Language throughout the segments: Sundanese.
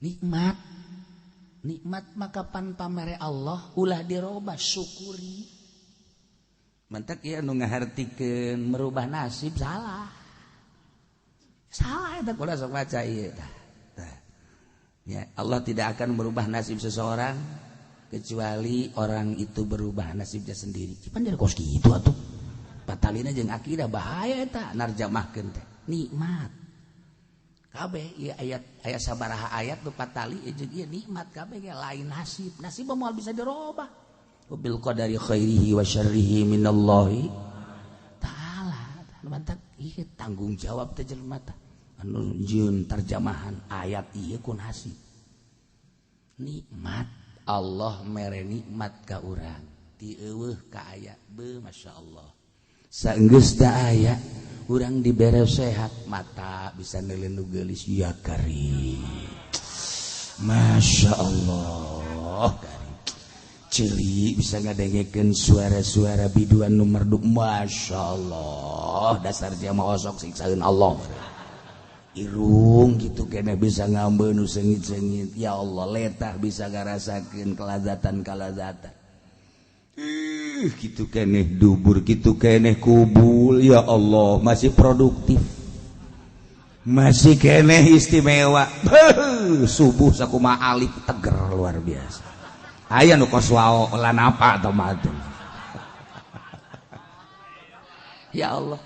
Nikmat. Nikmat maka pan pamere Allah ulah dirobah, syukuri. Mantak ieu anu ngahartikeun merubah nasib salah. Salah eta kula sok maca ieu tah. Ya, Allah tidak akan merubah nasib seseorang kecuali orang itu berubah nasibnya sendiri. Cipan jadi kos kitu atuh. Patalina jeung akidah bahaya eta narjamahkeun teh. Nikmat. Kabeh ieu ayat aya sabaraha ayat nu patali jeung ieu nikmat kabeh ge lain nasib. Nasib moal bisa dirobah. Bil qadari khairihi wa syarrihi minallahi ta'ala. Mantak ieu tanggung jawab teh jelema tah. Anu jieun terjemahan ayat ieu ku nasib. Nikmat Allah mere nikmat ka urang. Ti eueuh ka aya beuh masyaallah. Saenggeus da aya urang dibere sehat, mata bisa neuleun nu geulis ya karim. Masya Allah karim. Ceuli bisa ngadengekeun suara-suara biduan nu merdu masya Allah. Dasar sia mah osok siksaeun Allah. Irung gitu kene bisa ngambeun nu seungit-seungit. Ya Allah letah bisa ngarasakeun kelazatan-kelazatan. Gitu keneh dubur, gitu keneh kubul, ya Allah masih produktif, masih keneh istimewa. Subuh sakuma alif teger luar biasa. Aya nu kos wao lan apa atau matu. Ya Allah,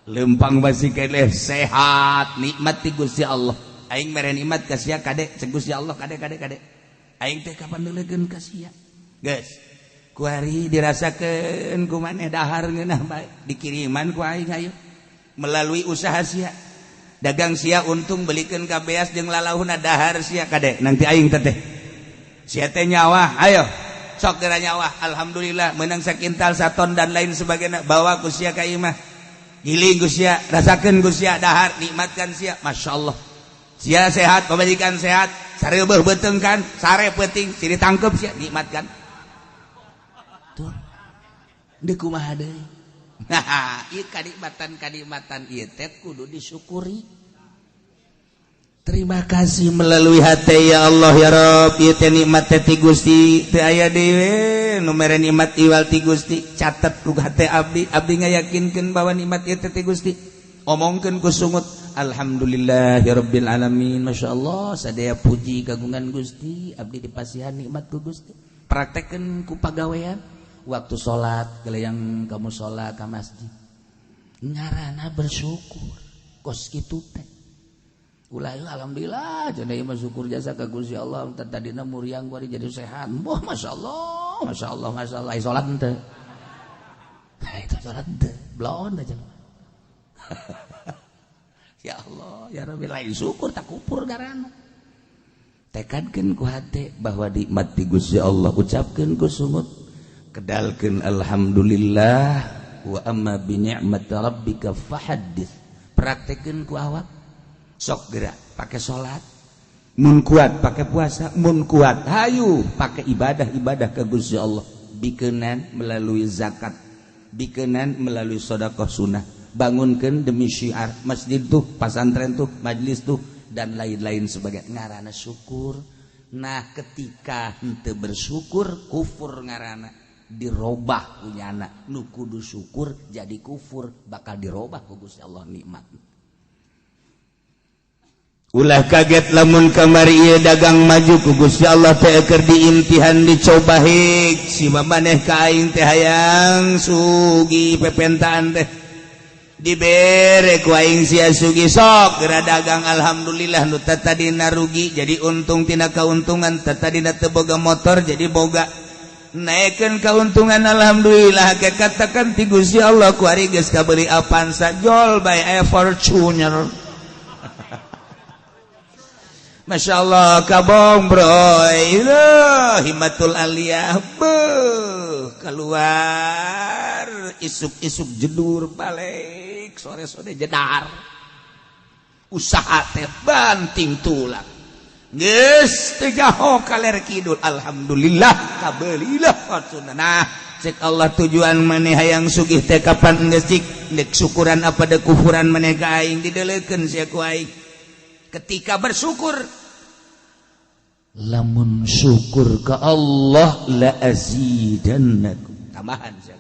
lempang masih keneh sehat, nikmat ti Gusti Allah. Aing mere nikmat ka sia kade, cek Gusti Allah kade kade kade. Aing teh kapan neulekeun ka sia? Geus. Kuari dirasakeun ku maneh dahar ngeunah bae dikiriman ku aing ayo melalui usaha sia dagang sia untung belikeun ka beas jeung lalahuna dahar sia kade nanti aing teteh sia teh nyawa ayo sok geura nyawa alhamdulillah meunang sakintal saton dan lain sebagainya bawa ku sia ka imah giling ku sia rasakeun ku sia dahar nikmatkan sia masyaallah sia sehat pamajikan sehat sareubeeh beuteung kan sare peuting sini tangkep sia nikmatkan. Tuh, deui kumaha deui. Nah, ieu kanikmatan-kanikmatan ieu teh kudu disyukuri. Terima kasih melalui hati ya Allah ya Rabb, ieu teh nikmat teh ti Gusti, teu aya deui nu mere nikmat iwal ti Gusti. Catet ku hate abdi, abdi ngayakinkeun bahwa nikmat ieu teh ti Gusti. Omongkeun ku sungut, alhamdulillahirabbil alamin, masyaallah sadaya puji kagungan Gusti, abdi dipasihan nikmat ku Gusti. Praktekkeun ku pagawean. Waktu sholat, gelayang kamu sholat ke masjid, ngarana bersyukur, kos kitu teh. Ulah alhamdulillah, cenah ieu mah syukur jasa ka Gusti Allah, tadina muriang kuari jadi sehat. Wah, masyaallah, masyaallah, masyaallah. Ai sholat henteu. Nah, itu sholat henteu, bloon teh jelema. Ya Allah, ya Rabbi, lain syukur tak kupur garana. Tekadkeun ku hate bahwa nikmat ti Gusti Allah, ucapkeun ku sungut. Kedalkeun alhamdulillah wa amma bi ni'mati rabbika fahaddits. Praktekeun ku awak. Sok gerak pake salat, mun kuat pake puasa, mun kuat hayu pake ibadah-ibadah ka Gusti Allah. Bikeunan melalui zakat, bikeunan melalui sedekah sunnah, bangunkeun demi syiar masjid tuh, pasantren tuh, majlis tuh dan lain-lain sebagai ngarana syukur. Nah, ketika henteu bersyukur kufur ngarana. Dirobah punyana nu kudu syukur jadi kufur bakal dirobah ku Gusti Allah nikmat. Ulah kaget lamun kamari ieu dagang maju ku Gusti Allah teh keur diimtihan dicoba hik si maneh ka aing teh hayang sugi pepentaan teh dibere ku aing sia sugi sok geura dagang alhamdulillah nu tadina rugi jadi untung tina kauntungan tadina teu boga motor jadi boga naikkan keuntungan alhamdulillah ke katakan ti Gusti Allah ku ari geus kabeuli Avanza jol by a Fortuner. Masya Allah kabong bro, himatul aliyah beuh keluar isuk-isuk jedur balik sore-sore jedar usaha teh banting tulang geus teu jaho kaler kidul alhamdulillah kabeulilah Fortuner. Nah cek Allah tujuan maneh hayang sugih teh kapan geus cik deuk syukuran apa deuk kufuran maneh ka aing dideulekeun sia ku aing. Ketika bersyukur Lamun syukur ke Allah, la azidannakum, tambahan sia.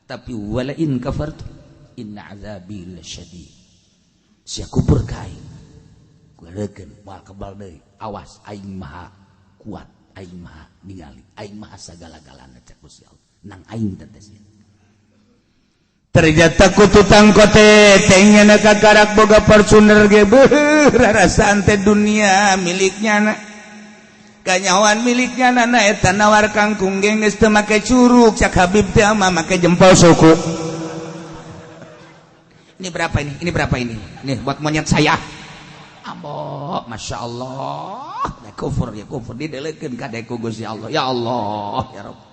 Tapi wala in kafartu inna azabi lasyadid. Sia kufur ka aing, kurekeun moal kebal deui. Awas, aing maha kuat, aing maha ningali, aing maha sagala-galana, cek Gusti Allah. Nang aing teh sia. Ternyata ku tukang kote tengnya kakarak boga Fortuner ge, beuh, rarasaan teh dunia miliknya na, kanyawan miliknya. Nana eta nawar kangkung ge geus teu make curuk, cak Habib teh mah make jempol suku. Ini berapa ini? Ini berapa ini? Nih buat monyet saya. Ambo, masya Allah. Nah, kufur ya kufur didelekeun ka ku Gusti Allah. Ya Allah, ya Rabb.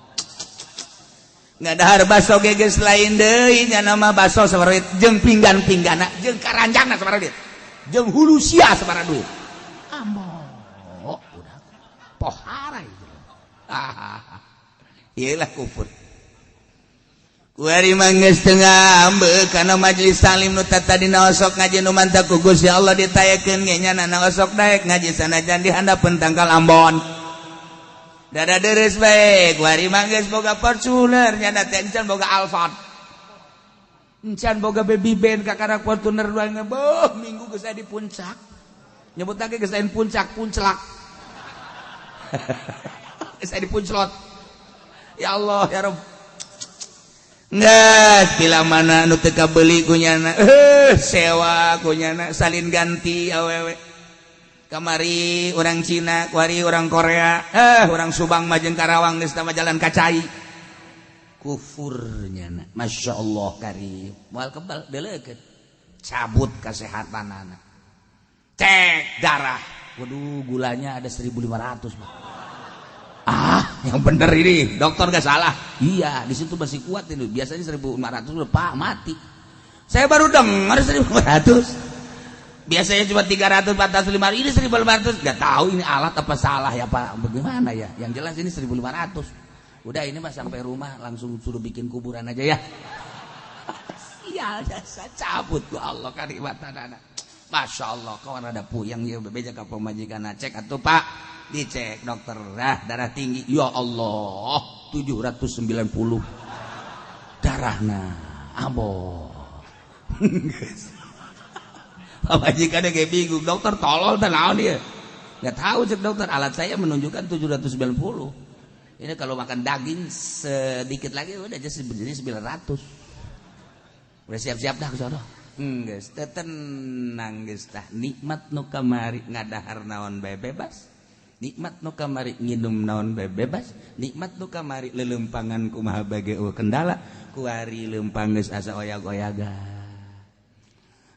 Ngadahar baso ge geus lain deui nya, nama baso sabaraha duit, jeung pinggan-pinggana, jeung karanjangna sabaraha duit, jeung hulu sia sabaraha duit. Ambo, udah pohara itu. Ah, iyalah kufur. Kuari mah geus teu ngambek kana majelis taklim nu tadina osok ngaji, nu mantak ku Gusti Allah ditayekeun ge nya osok daek ngaji sanajan di handapeun tangkal ambon. Dada deres bae, kuari mah geus boga Fortuner, nya teh encan boga Alphard. Encan boga baby band, kakarak Fortuner doang. Beuh, minggu geus di puncak. Nyebut lagi geus lain puncak, punclak. Geus di punclot. Ya Allah, ya Rabb. Nggak, bila mana nu teu kabeli kunyana, sewa kunyana, salin ganti awewe. Kamari orang Cina, kuari orang Korea, orang Subang majeng Karawang geus tama jalan kacai. Kufurnya na. Masya Allah karim. Moal kebal deleukeun. Cabut kesehatan anak. Cek darah. Waduh, gulanya ada 1500, Pak. Ah, yang bener ini, dokter gak salah. Iya, di situ masih kuat ini. Biasanya 1500 udah, Pak, mati. Saya baru dengar 1500. Biasanya cuma 300, 400, 500. Ini 1500. Gak tahu ini alat apa salah ya, Pak. Bagaimana ya? Yang jelas ini 1500. Udah, ini mah sampai rumah langsung suruh bikin kuburan aja ya. Sial jasa cabut ku Allah kanikmatan anak. Masya Allah, kawan ada puyeng ya bebeja ka pamajikan, cek atuh, Pak. Dicek dokter, nah, darah tinggi. Ya Allah, 790 darahna. Ambo. Pamajikan kayak bingung, dokter tolol dan naon dia. Nggak tahu, cek dokter, alat saya menunjukkan 790. Ini kalau makan daging sedikit lagi udah aja jadi 900. Udah siap-siap dah ke sono. Geus teu tenang geus tah nikmat nu kamari, ngadahar naon bae bebas. Nikmat nu kamari, nginum naon bae bebas. Nikmat nu kamari, lelempangan kumaha bae eueuh kendala. Kuari lempang geus asa oyag-oyagan.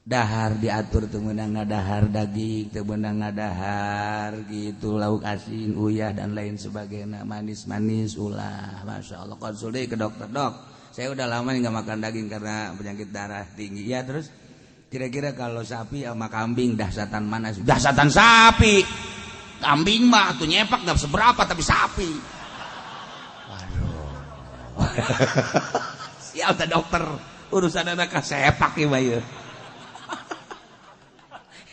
Dahar diatur, teu meunang ngadahar daging, teu meunang ngadahar gitu lauk asin, uyah dan lain sebagainya, manis-manis ulah. Masya Allah, konsul deui ke dokter, "Dok, saya udah lama nih nggak makan daging karena penyakit darah tinggi." "Ya, terus kira-kira kalau sapi sama kambing dahsatan mana?" "Dahsatan sapi. Kambing mah tuh nyepak nggak seberapa, tapi sapi." Waduh. Sial teh dokter, urusan anak sepak ya ya.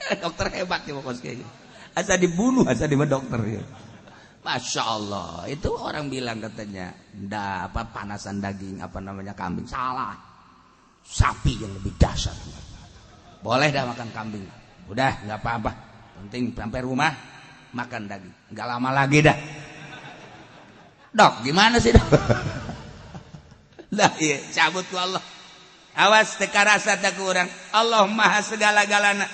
Dokter hebat ya pokoknya. Asa dibunuh, asa di dokter ya. Masya Allah, itu orang bilang katanya, ndak apa panasan daging apa namanya kambing, salah. Sapi yang lebih dasar. Boleh dah makan kambing. Udah, nggak apa-apa. Penting sampai rumah makan daging. Nggak lama lagi dah. Dok, gimana sih, Dok? Lah iya, cabut ku Allah. Awas teka rasa tak kurang. Allah maha segala-galana.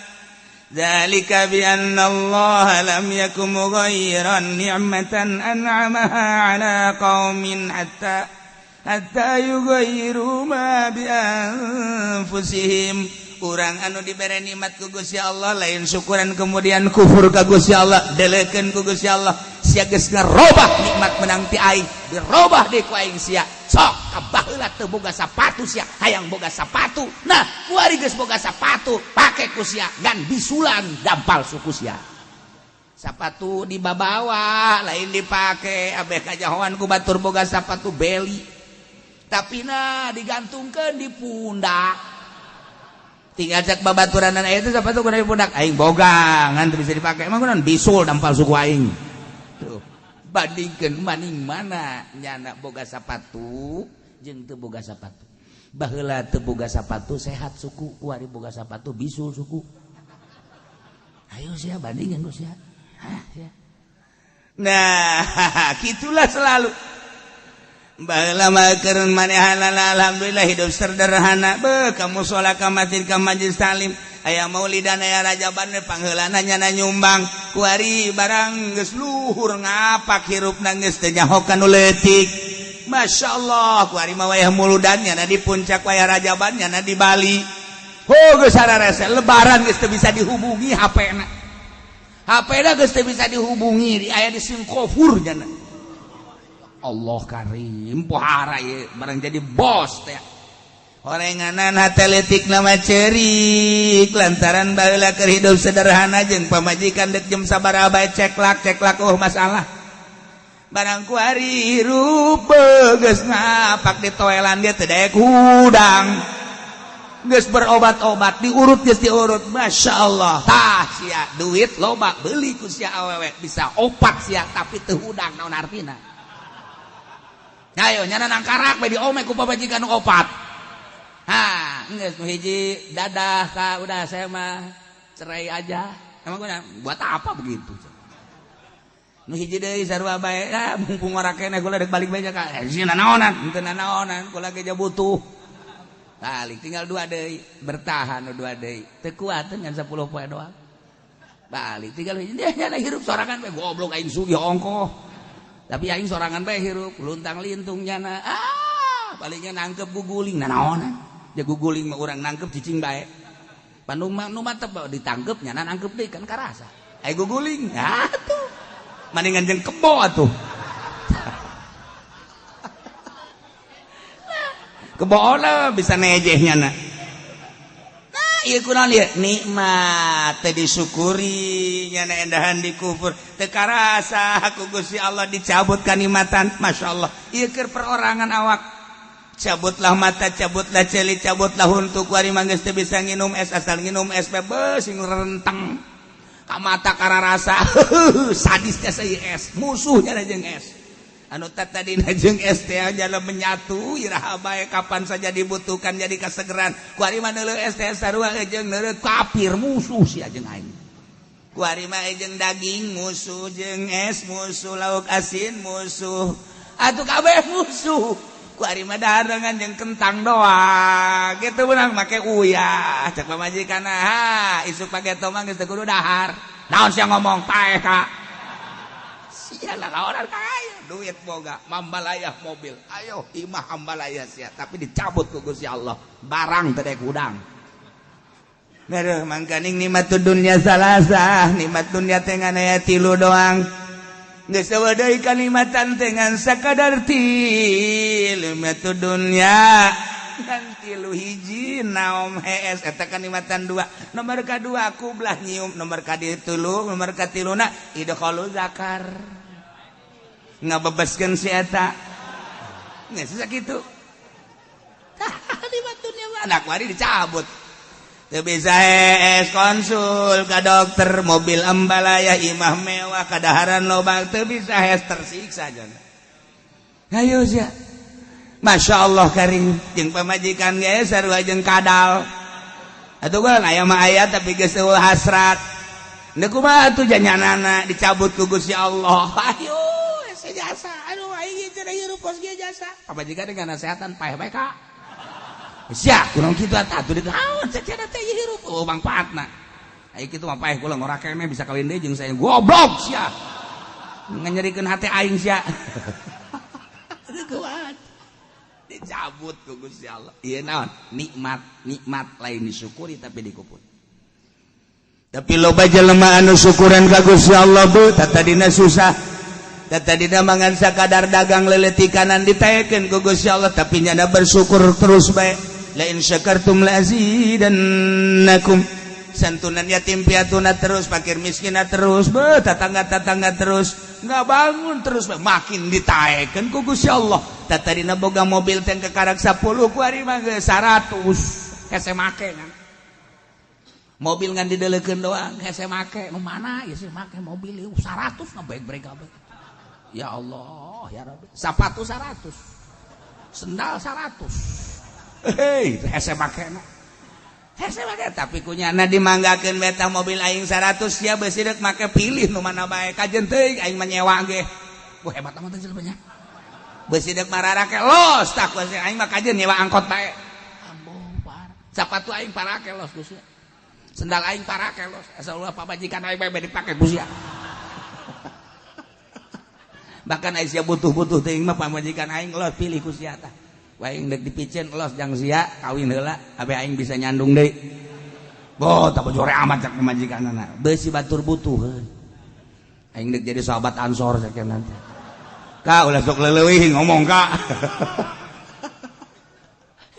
Zalika bi anna Allah lam yakum mughayyiran ni'matan an'amaha ala qaumin hatta hatta yughayyiru ma bi anfusihim. Urang anu dibere nikmat ku Gusti Allah lain syukuran, kemudian kufur ka Gusti Allah, delekeun ku Gusti Allah. Sia geus ngarobah nikmat menang ti aing, dirobah deui ku aing sia. Sok ka baheula teu boga sapatu, sia hayang boga sapatu. Nah, kuari geus boga sapatu, pake ku sia ngan bisulan dampal suku sia. Sapatu dibabawa lain dipake, abeh kajahoan ku batur boga sapatu beli, tapi nah digantungkeun di pundak. Tinggal cek babaturan itu, sepatu kudu di pundak, aing boga ngan teu bisa dipake. Emang kunaon? Bisul dampal suku aing. Tuh, bandingkeun maning mana nyana boga sapatu jeung teu boga sapatu. Baheula teu boga sapatu sehat suku, kuari boga sapatu bisul suku. Ayo sia bandingkeun ku sia. Hah, sia. Nah, gitulah selalu. Baheula mah keur manehanana alhamdulillah hidup sederhana. Beuh, ka musala, ka masjid, ka majlis taklim, aya maulidan, aya rajaban, pangheulana nyana nyumbang. Kuari barang geus luhur ngapak hirupna geus teu nyaho ka nu leutik. Masya Allah, kuari mah wayah muludan nyana di puncak, wayah rajaban nyana di Bali. Oh, geus sararese lebaran geus teu bisa dihubungi HP-na. HP-na geus teu bisa dihubungi, di aya di Singkofur nyana. Allah karim, pohara ieu barang jadi bos teh. Horenganan hate leutik nama cerik lantaran baheula keur hidup sederhana jeung pamajikan dek jam sabaraha bae ceklak ceklak, oh masalah. Barang kuari hirup geus ngapak di toelan dia teu daek hudang. Geus berobat-obat, diurut geus diurut, Masya Allah. Tah sia duit loba beli ku sia awewe bisa opat sia tapi teu hudang, naon artina? Ayo nyana nangkarak bae diome ku pamajikan nu opat. Ha, geus nu hiji dadah ka udah saya mah cerai aja. Emang gua buat apa begitu? Nu hiji deui sarua bae, ah mumpung ora keneh kula dek balik bae ka. Sieun nanaonan, henteu nanaonan, kula ge butuh. Balik tinggal dua deui, bertahan nu dua deui. Teu kuateun ngan 10 poe doang. Balik tinggal hiji dia nyana hirup sorangan bae, goblok aing sugih ongkoh. Tapi aing sorangan bae hirup, luntang lintung nyana. Ah, palingnya nangkep guguling nanaonan. Ya guguling mah urang nangkep cicing bae. Panung mah nu mantep ditangkep nyana nangkep deui kan karasa. Ai guguling, ah tuh. Mendingan jeung kebo atuh. Kebo lah bisa nejeh nyana. Nah, ieu kunaon ieu? Nikmat teh disyukuri nyana endahan dikufur. Teu karasa ku Gusti Allah dicabut kanikmatan. Masya Allah. Ieu keur perorangan awak. Cabutlah mata, cabutlah ceuli, cabutlah huntu kuari mah geus teu bisa nginum es, asal nginum es bebas sing renteng. Ka mata kararasa sadisnya saya es, musuhnya jeung es. Anu tadina jeung es teh jalan menyatu iraha bae kapan saja dibutuhkan jadi kasegeran. Kuari mah neuleuh es teh sarua jeung neuleuh kafir musuh sia jeung aing. Kuari mah jeung daging musuh, jeung es musuh, lauk asin musuh. Atuh kabeh musuh. Kuari mah dahareungan jeung kentang doang. Kitu beunang make uyah. Cek pamajikan, ha, isuk pageto mah geus teu kudu dahar. Naon sia ngomong paeh ka. Sialah orang kaya, duit boga, mambalayah mobil. Ayo imah ambalayah sia, tapi dicabut ku Gusti Allah. Barang teu daek hudang. Aduh, mangkaning nikmat dunya salasah, nikmat dunya teh ngan aya tilu doang. Geus eueuh deui kanikmatan teh ngan sakadar tilu nikmat dunya. Ngan tilu hiji naom hees eta kanikmatan dua. Nomor kadua kublah nyium, nomor katilu, nomor katiluna idkhalu zakar. Ngabebaskeun si eta. Geus sakitu. Tah nikmat dunya mah anak wari dicabut. Teu bisa hees konsul ka dokter, mobil ambalaya, imah mewah, kadaharan loba, teu bisa hees tersiksa jana. Ayo sia. Masya Allah karim jeung pamajikan ge sarua jeung kadal. Atuh kan aya mah aya tapi geus eueuh hasrat. Neuk kumaha atuh janyanana dicabut ku Gusti Allah. Ayo hese jasa. Aduh aing cenah hirup kos ge jasa. Pamajikan dengan nasehatan paeh bae ka. Sia kunaon kitu atuh atuh naon cenah teh hirup eueuh mangfaatna. Aing kitu mah paeh kula ngora keneh bisa kawin deui jeung saya. Goblok sia. Nganyerikeun hate aing sia. Kuat. Dicabut ku Gusti Allah. Ieu naon? Nikmat, nikmat lain disyukuri tapi dikupur. Tapi loba jelema anu syukuran ka Gusti Allah bu, tatadina susah. Tatadina mangan sakadar dagang leuleutikanan ditaekeun ku Gusti Allah tapi nyana bersyukur terus bae. La in syakartum la azidannakum. Santunan yatim piatuna terus, fakir miskinna terus, be tetangga-tetangga terus, nggak bangun terus, makin ditaekeun ku Gusti Allah. Tatadina boga mobil teh kekarak 10 ku ari mah geus 100 hese make kan. Mobil ngan didelekeun doang hese make nu mana ya sih make mobil ieu 100 ngabrek-brek kabeh. Ya Allah ya Rabbi. Sapatu 100. Sendal 100. Hei, hese make na. Hese make tapi kunyana dimanggakeun beta mobil aing 100 sia beusi deuk make pilih nu mana bae kajen teuing aing mah nyewa ge. Wah hebat amat teh jelema nya. Beusi deuk mararake los tah ku aing mah kajen nyewa angkot bae. Ambo parah. Sapatu aing parake los ku sia. Sendal aing parake los. Asa ulah pamajikan aing bae dipake ku sia. Bahkan aing sia butuh-butuh teuing mah pamajikan aing los pilih ku sia tah. Aing dek dipicen los jang sia kawin heula abe aing bisa nyandung deui. Boh tah bojore amat cak pamajikanana. Beusi batur butuh. Aing dek jadi sahabat Ansor sakieu nanti. Ka ulah sok leuwih ngomong ka.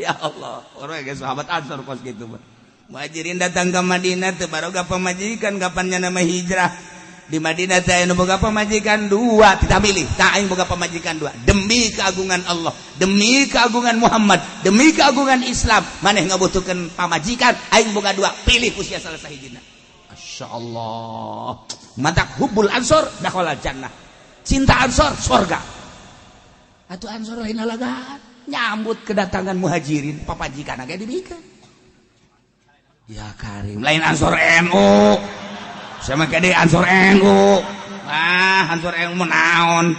Ya Allah, orang ge sahabat Ansor kos kitu mah. Muhajirin datang ke Madinah teu baroga pamajikan kapan nya nama hijrah. Di Madinah teh anu boga pamajikan dua, tidak milih. Tah aing boga pamajikan dua. Demi keagungan Allah, demi keagungan Muhammad, demi keagungan Islam, maneh ngabutuhkeun pamajikan, aing boga dua, pilih ku sia salah sahijina. Masyaallah. Matak hubbul ansor dakhala jannah. Cinta ansor sorga. Atuh ansor lain lalagaan, nyambut kedatangan muhajirin, papajikan ge dibikeun. Ya Karim, lain ansor NU. Sama kade Ansor NU. Ah, Ansor NU naon.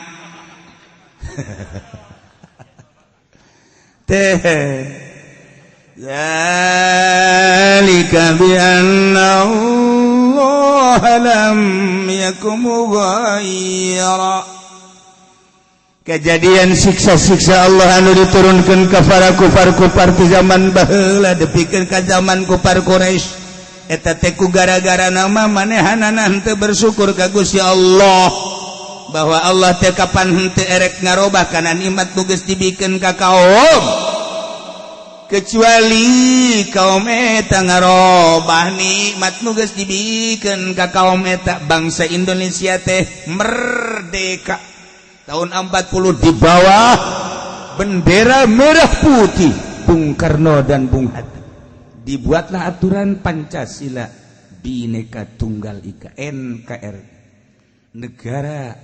Teh. Zalika bi anna Allah lam yakum mughayyira. Kejadian siksa-siksa Allah anu diturunkeun ka para kufar-kufar ti zaman baheula depikeun ka zaman kufar Quraisy. Eta teh ku gara-gara nama manehanana henteu bersyukur ka Gusti Allah bahwa Allah teh kapan henteu erek ngarobah kana nikmat nu geus dibikeun ka kaum kecuali kaum eta ngarobah nikmat nu geus dibikeun ka kaum eta. Bangsa Indonesia teh merdeka tahun 40 di bawah bendera merah putih Bung Karno dan Bung Hatta. Dibuatlah aturan Pancasila Bhinneka Tunggal Ika NKRI, Negara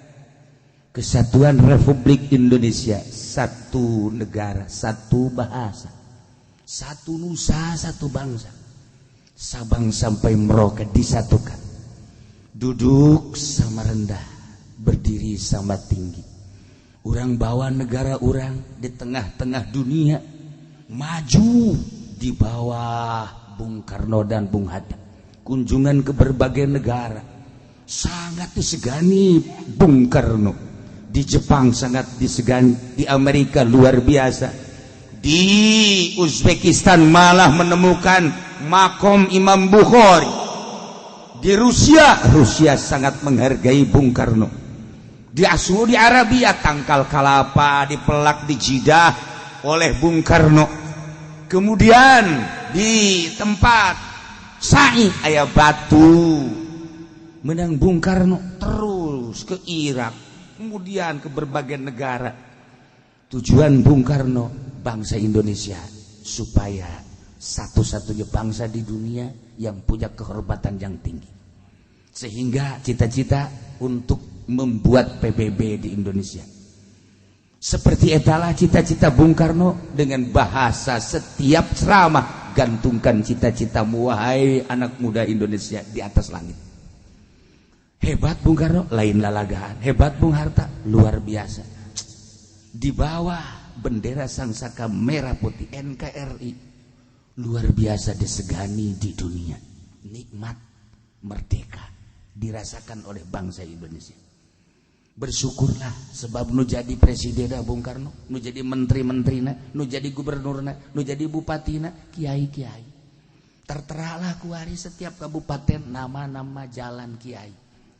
Kesatuan Republik Indonesia, satu negara, satu bahasa, satu nusa, satu bangsa. Sabang sampai Merauke disatukan. Duduk sama rendah, berdiri sama tinggi. Urang bawa negara urang di tengah-tengah dunia maju di bawah Bung Karno dan Bung Hatta. Kunjungan ke berbagai negara sangat disegani Bung Karno. Di Jepang sangat disegani, di Amerika luar biasa, di Uzbekistan malah menemukan makom Imam Bukhari. Di Rusia, Rusia sangat menghargai Bung Karno. Di Saudi Arabia tangkal kalapa dipelak di Jidah oleh Bung Karno. Kemudian di tempat Sa'i aya batu menang Bung Karno, terus ke Irak, kemudian ke berbagai negara. Tujuan Bung Karno bangsa Indonesia supaya satu-satunya bangsa di dunia yang punya kehormatan yang tinggi. Sehingga cita-cita untuk membuat PBB di Indonesia. Seperti etalah cita-cita Bung Karno dengan bahasa setiap ceramah, gantungkan cita-citamu wahai anak muda Indonesia di atas langit. Hebat Bung Karno, lain lalagaan. Hebat Bung Hatta, luar biasa. Di bawah bendera sangsaka merah putih NKRI, luar biasa disegani di dunia. Nikmat merdeka dirasakan oleh bangsa Indonesia. Bersyukurlah sebab nu jadi presiden Bung Karno, nu jadi menteri-menterina, nu jadi gubernurna, nu jadi bupatina, kiai-kiai. Terteralah kuari setiap kabupaten nama-nama jalan kiai.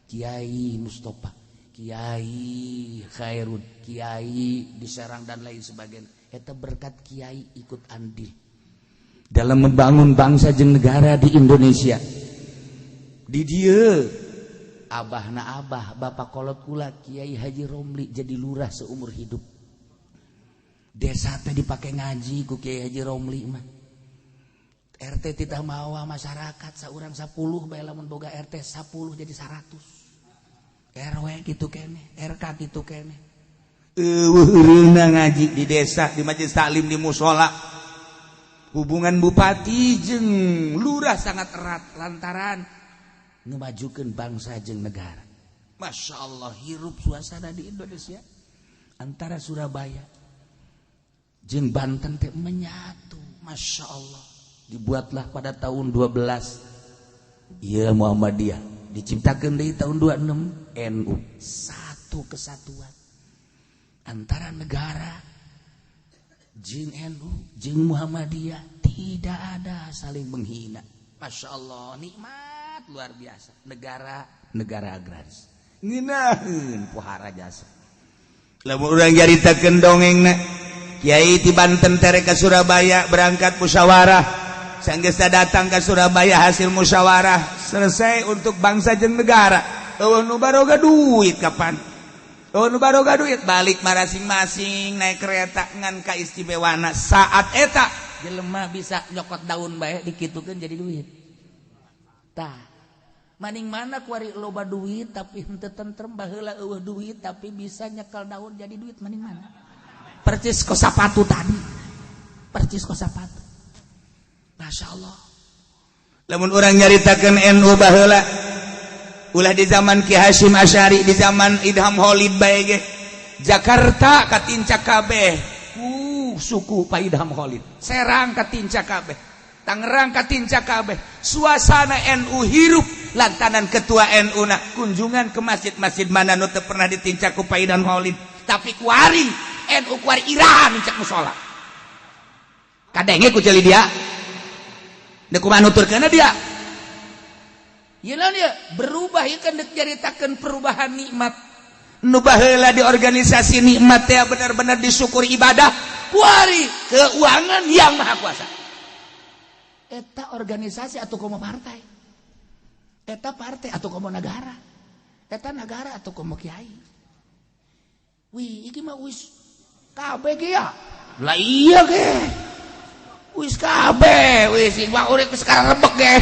Kiai Mustafa, Kiai Khairun, Kiai di Serang dan lain sebagainya. Eta berkat kiai ikut andil dalam membangun bangsa jeung negara di Indonesia. Di dieu abah na abah, bapak kolot kula Kiai Haji Romli jadi lurah seumur hidup. Desa teh dipake ngaji ku Kiai Haji Romli mah. RT tidak mawa masyarakat saurang 10 bae lamun boga RT 10 jadi 100. RW gitu kene, RK gitu kene. Euweuh ngaji di desa, di majelis taklim, di musola. Hubungan bupati jeung lurah sangat erat lantaran ngemajukeun bangsa jeung negara. Masya Allah, hirup suasana di Indonesia antara Surabaya jeung Banten teh menyatu. Masya Allah, dibuatlah pada tahun 12 iya Muhammadiyah, diciptakan di tahun 26 NU, satu kesatuan antara negara jeung NU jeung Muhammadiyah, tidak ada saling menghina. Masya Allah, nikmat luar biasa. Negara negara agraris ngeunaheun pohara jasa. Lamun urang nyaritakeun dongengna, Kiai di Banten tere ke Surabaya berangkat musyawarah. Sanggeus datang ke Surabaya, hasil musyawarah selesai untuk bangsa jeung negara. Euweuh nu baroga duit kapan? Euweuh nu baroga duit, balik masing-masing naik kereta ngan ka istimewana saat eta jelema bisa nyokot daun bae dikitukeun jadi duit. Tah, maning mana kuari loba duit tapi henteu tentrem, baheula euweuh duit tapi bisa nyekel daun jadi duit, maning mana? Percis ko sapatu tadi. Percis ko sapatu. Masya Allah. Lamun urang nyaritakeun NU baheula, ulah di zaman Ki Hasyim Asy'ari, di zaman Idham Holid bae ge. Jakarta katincak kabeh ku suku Pak Idham Holid. Serang katincak kabeh. Tangerang katincak kabeh. Suasana NU hirup lantaran ketua NU na kunjungan ke masjid-masjid mana nu teu pernah ditincak ku Pak Idham Holid. Tapi kuari NU kuari iraha nincak musola. Kadenge ku ceuli dia. Dek kumaha nuturkeunna dia. Ieu naon ieu? Berubah ieu kan dek nyaritakeun perubahan nikmat. Nu baheula di organisasi nikmat teh benar-benar disyukuri ibadah, kuari keuangan yang maha kuasa. Eta organisasi atau komo partai? Eta partai atau komo negara? Eta negara atau komo kiai? Wih, iki mah wis kabeh ge ya. Lah iya ge. Wis kabeh, wis mah urip sekarang rebek ge.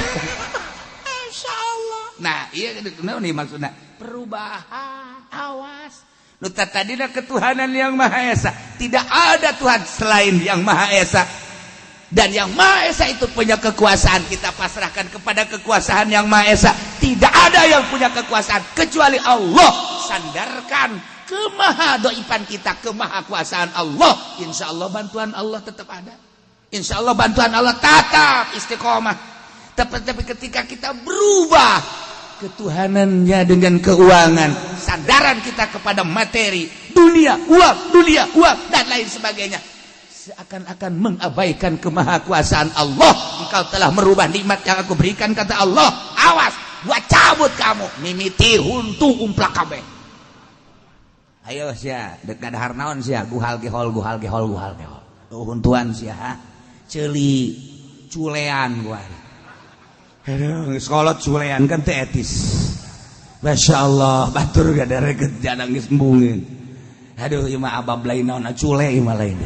Insyaallah. Nah, iya naon nih maksudna? Perubahan, awas. Nu tadina ketuhanan yang Maha Esa. Tidak ada Tuhan selain yang Maha Esa. Dan yang Maha Esa itu punya kekuasaan. Kita pasrahkan kepada kekuasaan yang Maha Esa. Tidak ada yang punya kekuasaan kecuali Allah. Sandarkan kemahadoipan kita kemahakuasaan Allah. Insya Allah bantuan Allah tetap ada. Insya Allah bantuan Allah tetap istiqomah. Tapi ketika kita berubah ketuhanannya dengan keuangan, sandaran kita kepada materi, dunia, uang, dan lain sebagainya, seakan-akan mengabaikan kemahakuasaan Allah. Engkau telah merubah nikmat yang aku berikan, kata Allah. Awas, gua cabut kamu. Mimiti huntu umplak kabeh. Ayo sia, dekat dahar naon sia, guhal gehol guhal gehol guhal gehol. Oh, huntuan sia, ha? Ceuli culean gua. Aduh, sekolah culean kan teu etis. Masya Allah, batur gak ada reket jangan geus embungeun. Aduh, ieu mah abab lain naon, cule ieu mah lain.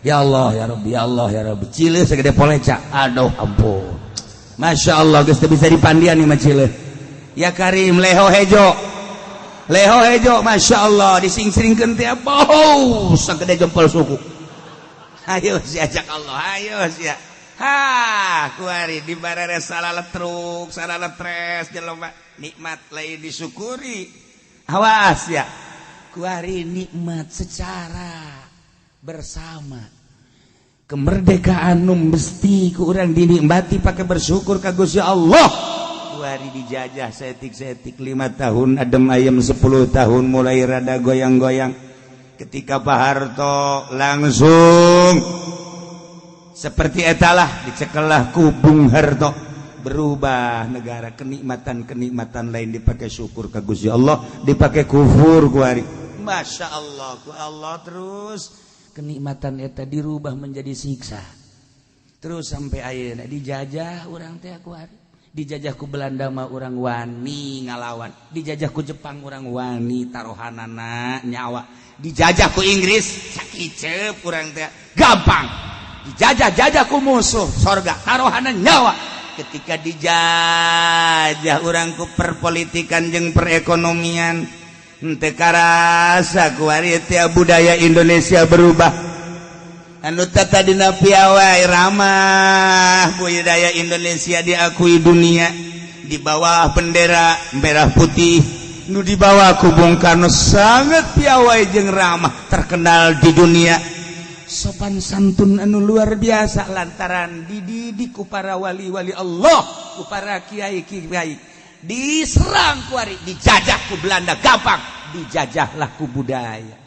Ya Allah, ya Rabbi, ya Allah, ya Rabbi. Cile segede poleca. Aduh, ampun. Masya Allah, geus teu bisa dipandian ieu mah cile. Ya Karim, leho hejo. Leho hejo, Masya Allah, dising-singkeun teh bau sagede jempol suku. Ayo sia cak Allah, ayo sia. Ha, kuari di barere salah truk, salah tres jelema nikmat lain disyukuri. Awas ya. Kuari nikmat secara bersama. Kemerdekaan nu mesti ku urang dinikmati pakai bersyukur ka Gusti Allah. Kuari dijajah setik-setik 5 tahun, adem ayem 10 tahun mulai rada goyang-goyang. Ketika Pak Harto langsung seperti etalah dicekelah ku Bung Harto, berubah negara, kenikmatan-kenikmatan lain dipakai syukur ke Gusti Allah, dipakai kufur kuari. Masya Allah, ku Allah terus kenikmatan eta dirubah menjadi siksa terus sampai ayeuna dijajah urang teh kuari. Dijajah ku Belanda mah urang wani ngalawan, dijajah ku Jepang urang wani taruhanana nyawa, dijajah ku Inggris sakiceup urang teh gampang. Dijajah-jajah ku musuh, sorga taruhanan nyawa. Ketika dijajah urang ku perpolitikan jeung perekonomian, henteu karasa kuari teh budaya Indonesia berubah. Anu tadina piawai ramah, budaya Indonesia diakui dunia, di bawah bendera merah putih nu dibawa ku Bung Karno, sangat piawai jeung ramah, terkenal di dunia, sopan santun anu luar biasa, lantaran dididik ku para wali-wali Allah, ku para kiai-kiai. Diserang kuari, dijajah ku Belanda gampang, dijajahlah ku budaya.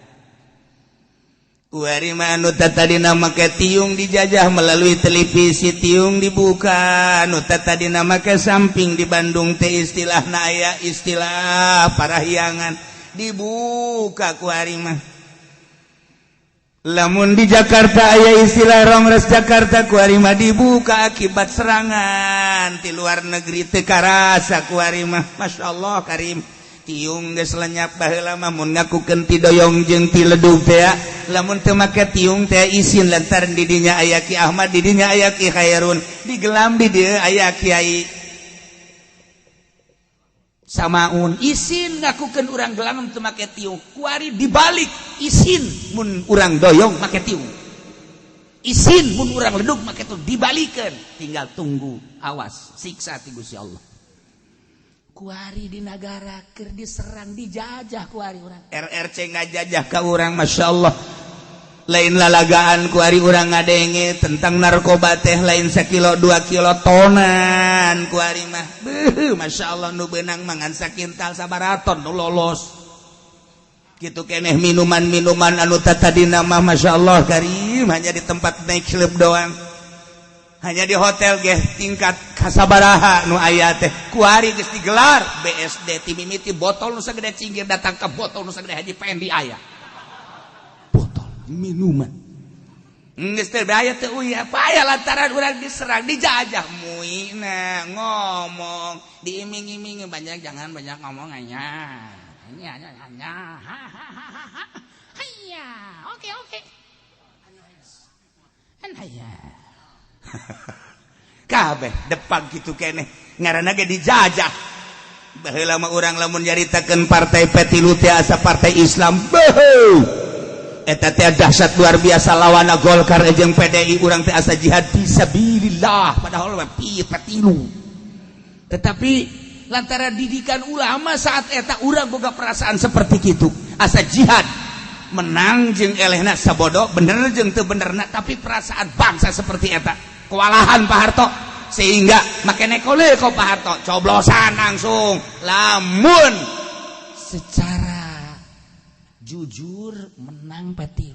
Kuari mah anu tadina make tiung dijajah melalui televisi, tiung dibuka. Anu tadina make samping, di Bandung teh istilah aya istilah parahyangan, dibuka kuari mah. Lamun di Jakarta aya istilah Rongres Jakarta, kuari mah dibuka akibat serangan di luar negeri. Teu karasa kuari mah, Masya Allah Karim, tiung geus lenyap. Baheula mah mun ngakukeun ti doyong jeung ti ledug teh, lamun teu make tiung teh isin, lantaran di dinya aya Ki Ahmad, di dinya aya Ki Khairun, digelam di dieu aya Kiai Samaun, isin ngakukeun urang gelam teu make tiung. Kuari dibalik, isin mun urang doyong make tiung, isin mun urang ledug make tiung. Dibalikeun, tinggal tunggu, awas siksa ti Gusti Allah. Kuari di negara keur diserang, dijajah kuari urang. RRC ngajajah ka urang, Masya Allah, lain lalagaan. Kuari urang ngadenge tentang narkoba teh lain sakilo 2 kilo, tonan kuari mah. Beuh, Masya Allah, nu beunang mangan sakintal sabaraton nu lolos gitu keneh. Minuman-minuman anu tadina mah, Masya Allah Karim, hanya di tempat night club doang, hanya di hotel ge tingkat kasabaraha nu aya teh, kuari geus digelar BSD. Ti mimiti botol nu sagede cinggir datang ke botol nu sagede haji pendi, aya botol minuman geus teh aya teh uy apa aya, lantaran urang diserang, dijajah. Muina ngomong diiming-iming, banyak, jangan banyak ngomong, hanya hanya hanya hanya oke oke hanya kabeh depan gitu keneh, ngaranna ge dijajah. Baheula mah urang lamun nyaritakeun partai P3 teh asa partai Islam. Beuh, eta teh dahsyat luar biasa, lawana Golkar jeung PDI. Urang teh asa jihad fisabilillah, padahal mah P3. Tetapi lantaran didikan ulama saat eta, urang boga perasaan seperti gitu, asa jihad menang jeung elehna sabodo, bener jeung teu benerna, tapi perasaan bangsa seperti eta. Kewalahan Pak Harto, sehingga make nekole kok Pak Harto coblosan langsung. Lamun secara jujur menang P3,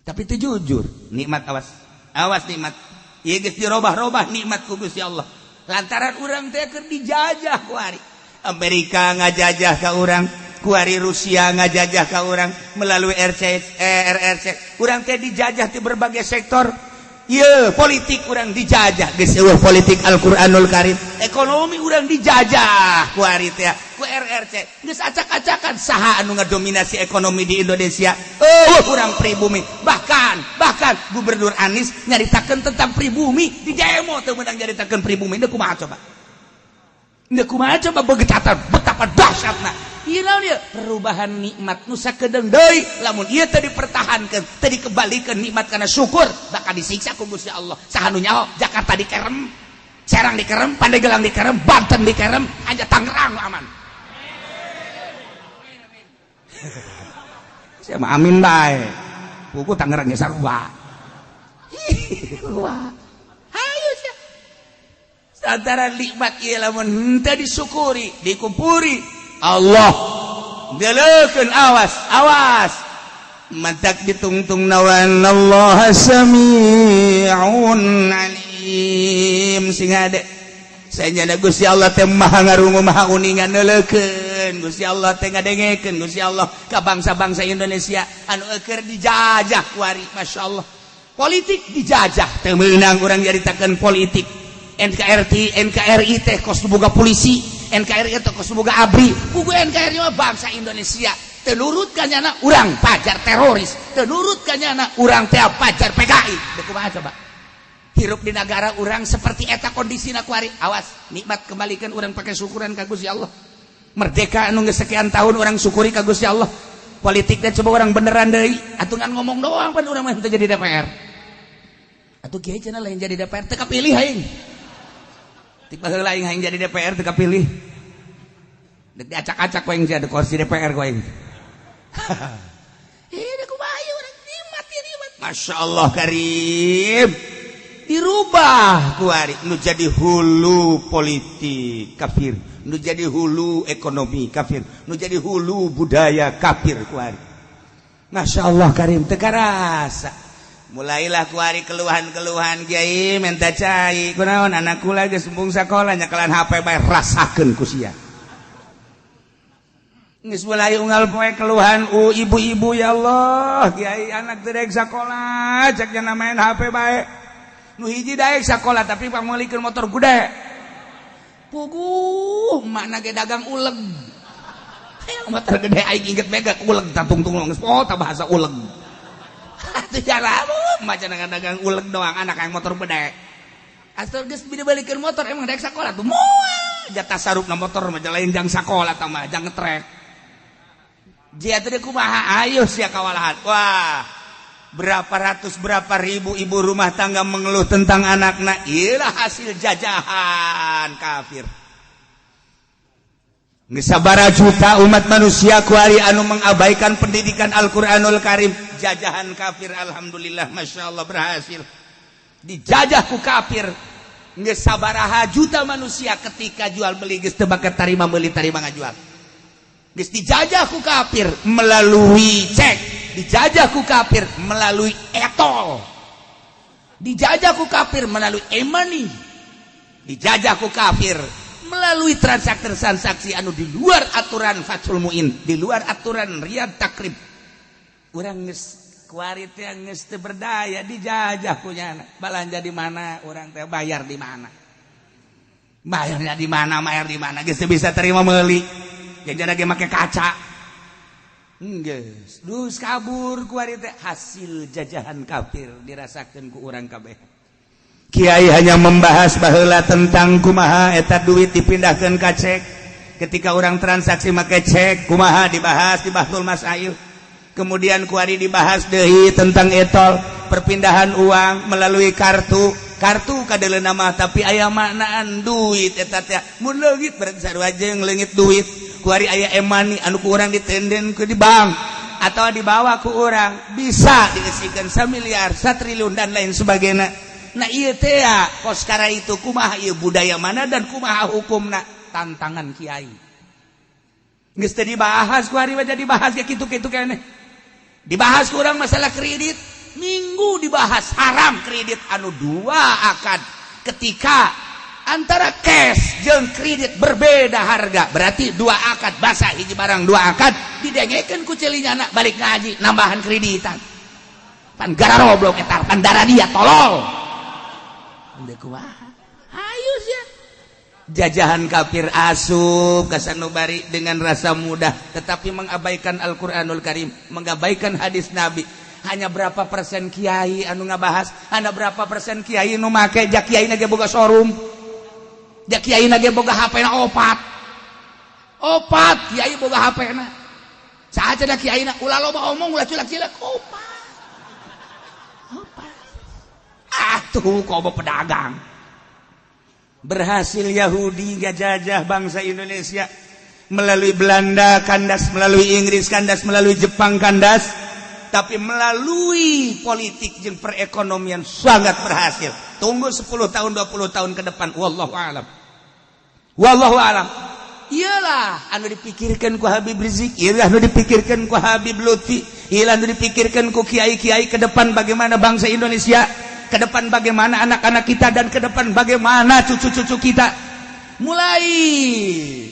tapi itu jujur nikmat, awas awas nikmat ieu geus dirobah-robah nikmat ku Gusti Allah, lantaran urang teh keur dijajah kuari. Amerika ngajajah ka urang kuari, Rusia ngajajah ka urang melalui RC, RRC. Urang teh dijajah di berbagai sektor. Iya, politik urang dijajah, geus eueuh politik Al-Qur'anul Karim. Ekonomi urang dijajah kuari teh ku RRC. Geus acak-acakan, saha anu ngadominasi ekonomi di Indonesia? Oh, urang pribumi. Bahkan bahkan Gubernur Anies nyaritakeun tentang pribumi di demo, teu meunang nyaritakeun pribumi. Deuk kumaha coba? Deuk kumaha coba begetatan betapa dahsyatna? Ieu naon ieu? Perubahan nikmat nu sakedeung deui, lamun ieu teu dipertahankeun, teu dikembalikan nikmat karena syukur, bakal disiksa ku Gusti Allah. Saha nu nyaho Jakarta dikerem, Serang dikerem, Pandeglang dikerem, Banten dikerem, aja Tangerang nu aman. Saya mah amin bae. Buku Tangerang ge sarua. Wah. Hayu sia. Antara nikmat ieu lamun henteu disyukuri, dikumpuri Allah deleukeun, awas awas, mantak ditungtung nawan Allah sami'un alim. Sing hade saya nyana Gusti Allah teh maha ngarungu, maha uningan. Neuleukeun Gusti Allah teh, ngadengekeun Gusti Allah ka bangsa-bangsa Indonesia anu keur dijajah kuari. Masya Allah, politik dijajah, teu meunang urang nyaritakeun politik NKRI. NKRI teh kos boga polisi, NKRI teh kos boga ABRI, buku NKRI mah bangsa Indonesia. Teu nurut ka nyana, urang pajar teroris. Teu nurut ka nyana, urang teh pajar PKI. Dek kumaha coba? Hirup di negara urang seperti eta kondisina kuari. Awas, nikmat kembalikan urang pakai syukuran ka Gusti Allah. Merdeka anu geus sekian tahun, urang syukuri ka Gusti Allah. Politik dan coba urang beneran deui, atuh ngan ngomong doang pan urang mah teu jadi DPR. Atuh kiai cenah lain jadi DPR, teu kapilih aing. Tik baheula aing hayang jadi DPR, teu kapilih. Dek diacak-acak ku aing jadi kursi DPR ku aing. Ini kumaha urang nikmat ya, nikmat. Masya Allah Karim. Dirubah kuari nu jadi hulu politik kafir, nu jadi hulu ekonomi kafir, nu jadi hulu budaya kafir kuari. Masya Allah Karim, teu karasa. Mulailah kuari keluhan-keluhan, "Kiai, minta cai." "Kunaon?" "Anak kula geus embung sakola, nyekelan HP bae." Rasakeun ku sia. Geus mulai unggal poe keluhan ibu-ibu, "Ya Allah, Kiai, anak teu daek sakola, cek nya main HP bae." Nu hiji daek sakola, tapi pangmeulikeun motor gede. Puguh makna ge dagang uleg. Hayang motor gede, aing inget mega uleg tatungtung geus oh ta bahasa uleg. Atuh cara maca dagang uleg doang, anak yang motor gede. Asal geus dibalikeun motor, emang daek sakola tuh moal. Jatah sarupna motor mah lain jang sakola tah mah, jang ngetrek. Jia teh kumaha, ayo sia kawalahan. Wah, berapa ratus, berapa ribu ibu rumah tangga mengeluh tentang anakna. Iyalah hasil jajahan kafir. Sabara juta umat manusia kuari anu mengabaikan pendidikan Al-Quranul Karim. Jajahan kafir, alhamdulillah, masya Allah, berhasil dijajah ku kafir. Geus sabaraha juta manusia ketika jual beli geus teu bakat tarima meuli, tarima ngajual. Geus dijajah ku kafir melalui cek, dijajah ku kafir melalui e-tol, dijajah ku kafir melalui e-money, dijajah ku kafir melalui transaksi-transaksi anu di luar aturan Fathul Muin, di luar aturan Riyad Takrib. Urang geus kuari teh geus teu berdaya, dijajah ku nyana. Balanja di mana urang teh, bayar di mana? Bayarnya di mana, bayar di mana? Geus teu bisa terima meuli. Jadi ge make kaca. Geus, dus kabur kuari teh, hasil jajahan kafir dirasakeun ku urang kabeh. Kiai hanya membahas baheula tentang kumaha eta duit dipindahkan ka cek. Ketika orang transaksi make cek kumaha, dibahas di Bahtsul Masail. Kemudian kuari dibahas deui tentang e-tol, perpindahan uang melalui kartu. Kartu kadeuleuna mah, tapi aya maknaan duit eta teh. Mun leungit berarti sarua jeung leungit duit. Kuari aya e-money anu ku urang ditenden ke di bank atau dibawa ku urang, bisa diisikan 1 miliar, 1 triliun, dan lain sebagainya. Nah, iya teh kos itu kumaha ieu, budaya mana dan kumaha hukumna, tantangan kiai. Geus teu dibahas ku hari mah, jadi dibahas ya kitu-kitu keneh. Dibahas kurang masalah kredit, minggu dibahas haram kredit anu dua akad. Ketika antara cash jeung kredit berbeda harga, berarti dua akad, basa hiji barang dua akad, didengekeun ku celinya anak balik ngaji nambahan kreditan. Pan gararoblok eta, pan darah dia tolol. Hayu sia. Jajahan kafir asup ka sanubari dengan rasa mudah, tetapi mengabaikan Al-Qur'anul Karim, mengabaikan hadis Nabi. Hanya berapa persen kiai anu ngabahas, hanya berapa persen kiai nu make, jak kiai ge boga showroom. Jak kiai ge boga HP na opat. Opat kiai boga HP na. Saha cenah kiai na? Ulah loba omong, ulah culak-cilak, opat. Opat. Ah tuh komo pedagang. Berhasil Yahudi gajah bangsa Indonesia melalui Belanda kandas, melalui Inggris kandas, melalui Jepang kandas, tapi melalui politik jeung perekonomian sangat berhasil. Tunggu 10 tahun, 20 tahun ke depan, wallahu alam, wallahu alam. Iyalah anu dipikirkan ku Habib Rizik, iyalah anu dipikirkan ku Habib Lutfi, iyalah anu dipikirkan ku kiai-kiai ke depan, bagaimana bangsa Indonesia ke depan, bagaimana anak-anak kita, dan ke depan bagaimana cucu-cucu kita. Mulai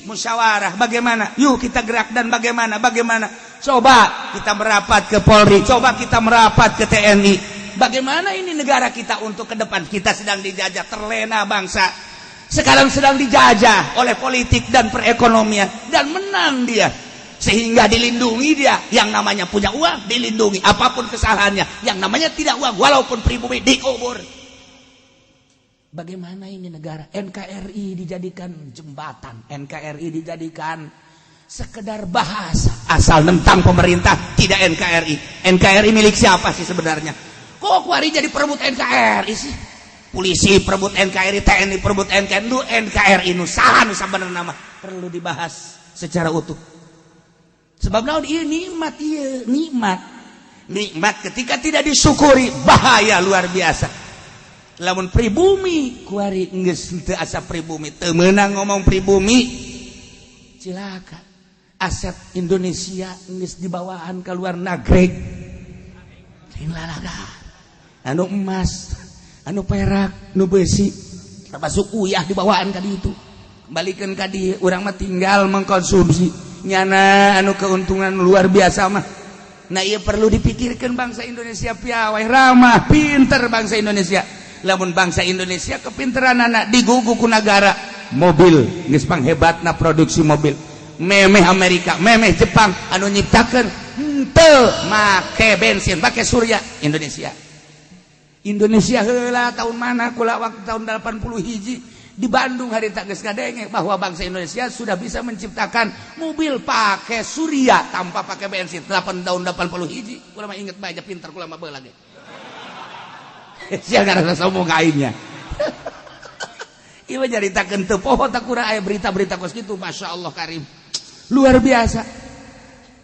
musyawarah bagaimana, yuk kita gerak, dan bagaimana bagaimana. Coba kita merapat ke Polri, coba kita merapat ke TNI, bagaimana ini negara kita untuk ke depan. Kita sedang dijajah, terlena bangsa sekarang sedang dijajah oleh politik dan perekonomian, dan menang dia. Sehingga dilindungi dia. Yang namanya punya uang dilindungi apapun kesalahannya. Yang namanya tidak uang walaupun pribumi dikubur. Bagaimana ini negara? NKRI dijadikan jembatan, NKRI dijadikan sekedar bahasa. Asal nentang pemerintah tidak NKRI. NKRI milik siapa sih sebenarnya? Kok kuari jadi perebut NKRI sih? Polisi perebut NKRI, TNI perebut NKRI, nu NKRI nu saha nu sabenerna mah perlu dibahas secara utuh. Sebab naon ieu nikmat, ieu nikmat. Nikmat ketika tidak disyukuri bahaya luar biasa. Lamun pribumi kuari geus teu asa pribumi, teu meunang ngomong pribumi, cilaka. Aset Indonesia geus dibawaan ke luar negeri. Lain lalaga. Anu emas, anu perak, nu besi, termasuk uyah dibawaan ka ditu. Kembalikan ka dieu, urang mah tinggal mengkonsumsi. Nyana anu keuntungan luar biasa mah. Nah, ieu perlu dipikirkan bangsa Indonesia piawai, ramah, pinter bangsa Indonesia. Lamun bangsa Indonesia kepinteran anak digugu ku negara mobil geus panghebatna produksi mobil. Memeh Amerika, memeh Jepang anu nyiptakeun henteu make bensin, make surya Indonesia. Indonesia heula tahun mana kula waktu tahun 80 hiji di Bandung hari tak geus ngadenge bahwa bangsa Indonesia sudah bisa menciptakan mobil pakai surya tanpa pakai bensin 8 tahun 80 hiji. Kula mah inget bae, pinter kula mah baheula ge. Sia ngarasa sombong ka aingnya. Ieu mah nyaritakeun teu poho tak kurang aya berita-berita kos kitu, Masya Allah karim. Luar biasa.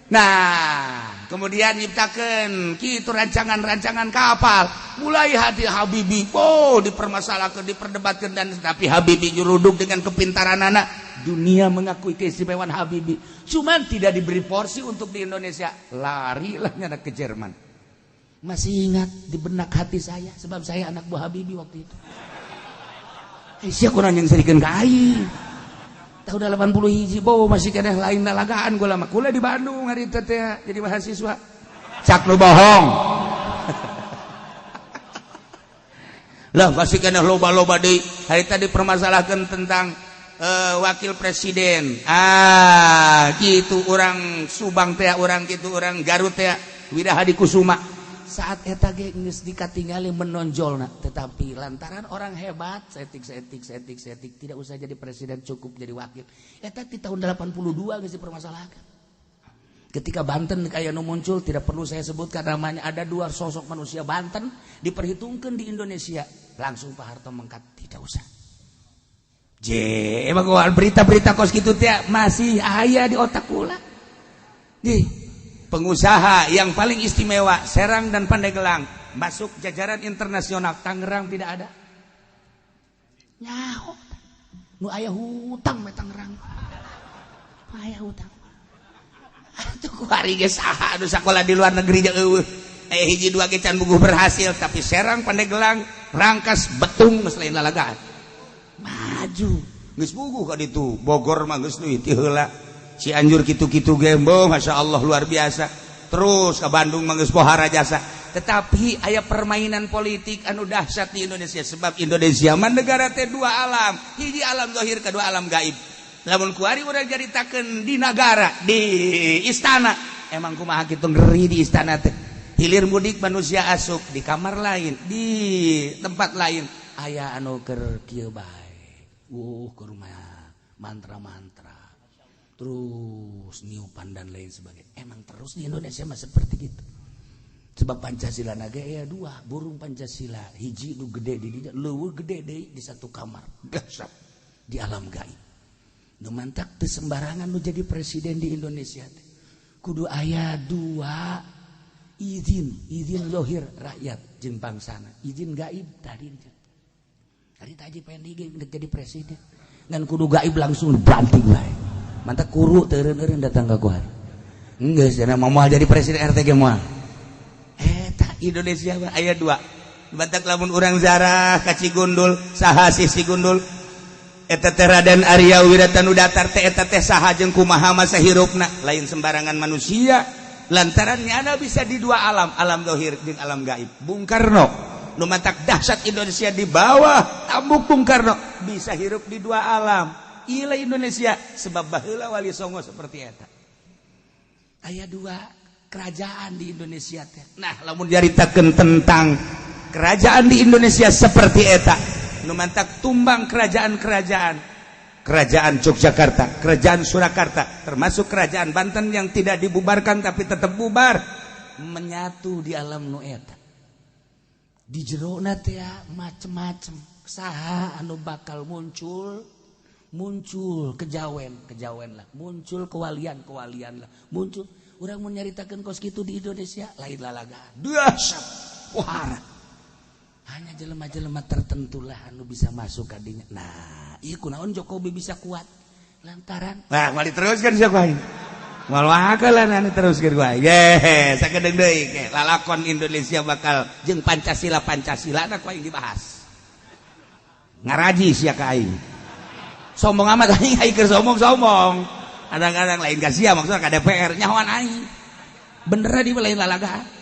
Nah, kemudian nyiptakeun kitu rancangan-rancangan kapal. Mulai hati Habibie, oh dipermasalahkan, diperdebatkan, dan tapi Habibie juruduk dengan kepintaran anak. Dunia mengakui keistimewaan Habibie. Cuman tidak diberi porsi untuk di Indonesia. Larilah nyana ke Jerman. Masih ingat di benak hati saya, sebab saya anak buah Habibie waktu itu. Eh, sia kurang yang serikeun ka aing. Tahun 80 hiji, bawa masih keneh lain lalagaan gua lama. Kula di Bandung hari itu teh jadi mahasiswa. Cak nu bohong. Lah masih keneh loba-loba deui. Hari tadi permasalahkan tentang wakil presiden. Ah, gitu orang Subang teh, orang gitu orang Garut teh, Wirahadi Kusuma. Saat eta ge geus dikatingali menonjolna, tetapi lantaran orang hebat setik setik setik setik tidak usah jadi presiden, cukup jadi wakil. Eta di tahun 82 geus dipermasalahkan. Ketika Banten kayak nu muncul, tidak perlu saya sebutkan namanya, ada dua sosok manusia Banten diperhitungkan di Indonesia, langsung Pak Harto mengkat tidak usah. J, emang berita-berita kos kitu teh masih aya di otak kula. Nih, pengusaha yang paling istimewa Serang dan Pandeglang masuk jajaran internasional, Tangerang tidak ada. Nyaho. Nu aya hutang we Tangerang. Aya hutang. Atuh kuari ge saha anu sakola di luar negeri jeung eueuh. Hiji dua ge can buguh berhasil, tapi Serang Pandeglang Rangkas Betung geus lain lalagaan. Maju. Geus buguh ka ditu. Bogor mah geus deui ti heula. Cianjur kitu-kitu gembo, Masya Allah luar biasa. Terus ke Bandung mah geus pohara jasa. Tetapi aya permainan politik anu dahsyat di Indonesia, sebab Indonesia mah negara teh dua alam, hiji alam zahir, kedua alam gaib. Lamun kuari urang caritakeun di nagara, di istana, emang kumaha kitu ngeri di istana teh. Hilir mudik manusia asup di kamar lain, di tempat lain aya anu keur kieu bae. Ke rumah mantra-mantra. Terus niupan dan lain sebagainya. Emang terus di Indonesia mah seperti gitu. Sebab Pancasila naga ya dua, burung Pancasila hiji nu gede di dinya, leuweuh gede deui di satu kamar. Dahsyat di alam gaib. Nu mantak teu sembarangan nu jadi presiden di Indonesia teh. Kudu aya dua izin, izin lohir rakyat jeung bangsana, izin gaib tadi. Tadi Haji Pendi ge jadi presiden. Ngan kudu gaib langsung dibanting bae. Mantap kuru teureun-eureun datang ka kuari. Geus cenah moal jadi presiden RT ge moal. Eta Indonesia mah aya dua. Batak lamun urang zarah ka Cigundul, saha sih Cigundul? Eta teh Raden Arya Wiratanudatar teh eta teh saha jeung kumaha masa hirupna? Lain sembarangan manusia. Lantaran nyana bisa di dua alam, alam zahir jeung alam gaib. Bung Karno nu matak dahsyat Indonesia di bawah tambuk Bung Karno bisa hirup di dua alam. Ila Indonesia sebab baheula Wali Songo seperti eta. Aya dua kerajaan di Indonesia teh. Nah, lamun dicaritakeun tentang kerajaan di Indonesia seperti eta, nu mantak tumbang kerajaan-kerajaan, Kerajaan Yogyakarta, Kerajaan Surakarta, termasuk Kerajaan Banten yang tidak dibubarkan tapi tetap bubar, menyatu di alam nu eta. Di jerona teh macem-macem. Saha anu bakal muncul? Muncul kejawen, kejawen lah, muncul kewalian, kewalian lah, muncul. Urang mau nyaritakeun kos kitu di Indonesia lain lalaga. Dahsyat. Wahara. Hanya jelema-jelema tertentu lah anu bisa masuk kadinya. Nah, iya kunaon Jokowi bisa kuat? Lantaran nah, mau diteruskan siapa aing? Moal bakalan teruskeun ku aing. Ye, sakedeung deui ke lalakon Indonesia bakal jeung Pancasila. Pancasila na ku aing dibahas. Ngaraji sia ka aing. Sombong amat aing, aing keur sombong-sombong. Kadang-kadang lain ka sia, maksudna ka DPR nyahoan aing. Bener di lain lalaga.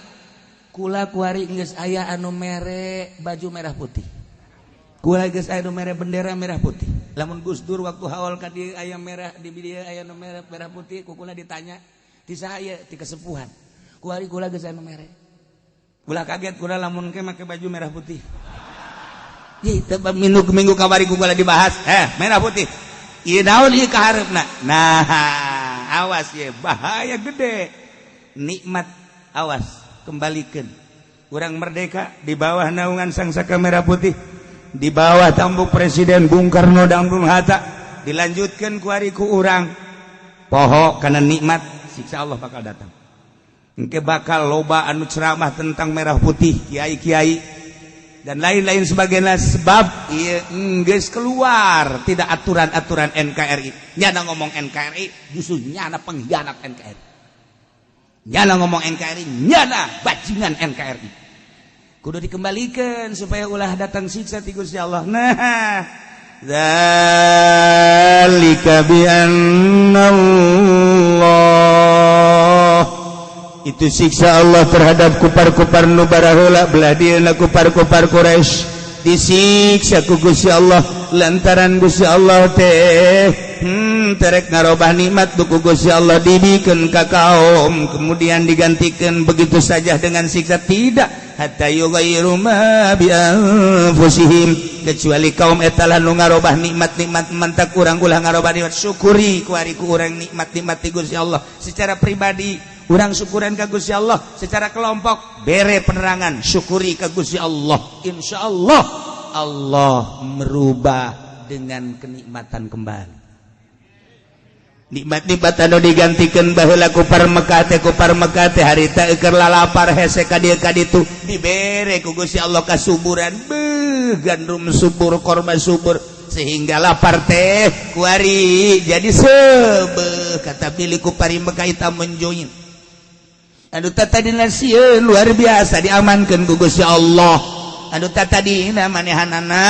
Kula kuari geus aya anu mere baju merah putih. Kula geus aya anu mere bendera merah putih. Lamun Gus Dur waktu haul ka dieu aya merah di dieu, aya nu merah merah putih, ku kula ditanya, "Ti saha ieu?" "Ti kesepuhan." Kuari kula geus aya nu mere. Ulah kaget kula lamun ke make baju merah putih. Ye, teu minggu minggu kamari ku kula dibahas. Eh, merah putih. Ieu naon ieu kahareupna? Nah, awas ye, bahaya gede. Nikmat awas kembalikan. Urang merdeka di bawah naungan Sang Saka Merah Putih, di bawah tampuk Presiden Bung Karno dan Bung Hatta, dilanjutkan kuari ku urang poho karena nikmat, siksa Allah bakal datang. Engke bakal loba anu ceramah tentang merah putih, kiai-kiai dan lain-lain sebagainya, sebab ieu enggeus keluar tidak aturan-aturan NKRI. Nyana ngomong NKRI justru nyana pengkhianat NKRI. Nyana ngomong NKRI nyana bajingan NKRI. Kudu dikembalikan supaya ulah datang siksa ti Gusti Allah. Nah, dzalika bi Allah, itu siksa Allah terhadap kupar-kupar nu baraheula, belah dieuna kupar-kupar Quraisy disiksa ku Gusti Allah lantaran Gusti Allah teh terek ngarobah nikmat ku Gusti Allah dibikeun ka kaum, kemudian digantikan begitu saja dengan siksa. Tidak, hatta yughayyiru ma bi anfusihim, kecuali kaum eta lah nu ngarobah nikmat-nikmat. Mantak urang ulah ngarobah nikmat, syukuri kuari ku urang nikmat-nikmat ti Gusti Allah. Secara pribadi urang syukuran ka Gusti Allah, secara kelompok bere penerangan, syukuri ka Gusti Allah, insyaallah Allah merubah dengan kenikmatan kembali. Nikmat-nikmat anu digantikan baheula kupar Mekah teh, kupar Mekah teh harita keur lalapar hese ka dieu ka ditu, dibere ku Gusti Allah kasuburan, beuh, gandum subur, korma subur, sehingga lapar teh kuari jadi sebe. Kata bili kupari Mekah eta menjoin anu tadina sieun luar biasa, diamankeun ku Gusti Allah. Anu tadina manehanana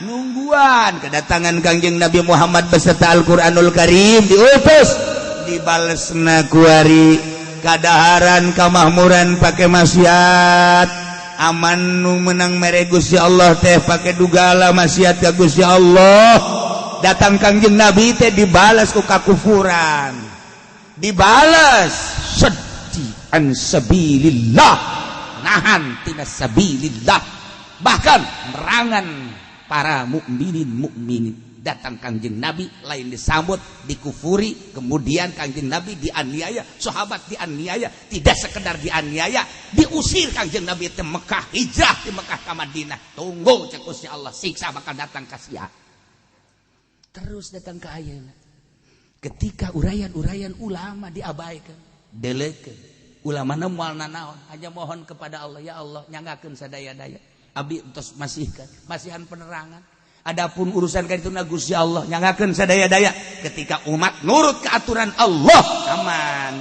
nungguan kedatangan Kangjeng Nabi Muhammad beserta Al-Qur'anul Karim diutus, dibalesna kuari kadaharan kamahmuran pakai maksiat. Aman nu menang mere Gusti Allah teh pakai dugala maksiat ka Gusti Allah. Datang Kangjeng Nabi teh dibalas ku kakufuran, dibalas sedih an sabilillah, nahan tina sabilillah, bahkan merangan para mukminin mukminin. Datang Kangjeng Nabi lain disambut, dikufuri. Kemudian Kangjeng Nabi dianiaya, sahabat dianiaya. Tidak sekedar dianiaya, diusir Kangjeng Nabi ke Mekah, hijrah di Mekah ke Madinah. Tunggu, cek Gusti Allah, siksa bakal datang ka sia. Terus datang ke ayeuna ketika uraian-uraian ulama diabaikan, delekeun ulama moal nanaon, hanya mohon kepada Allah, "Ya Allah, nyanggakeun sadaya-daya abdi entos masihkan masihan penerangan. Adapun urusan ka itu Gusti Allah nyanggakeun sadaya-daya." Ketika umat nurut ke aturan Allah, aman.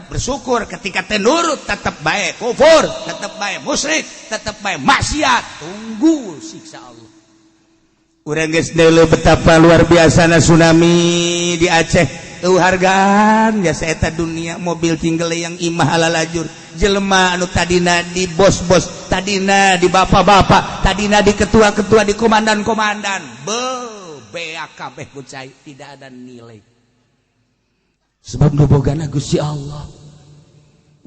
Bersyukur. Ketika teu nurut, tetap baik kufur, tetap baik musyrik, tetap baik maksiat, tunggu siksa Allah. Urang geus betapa luar biasa na tsunami di Aceh. Hargaan jasa eta dunia, mobil tinggal yang imah ala lajur, jelema anu tadina di bos-bos, tadina di bapak-bapak, tadina di ketua-ketua, di komandan-komandan, be beak kabeh kucai, tidak ada nilai. Sebab nu bogana Gusti Allah.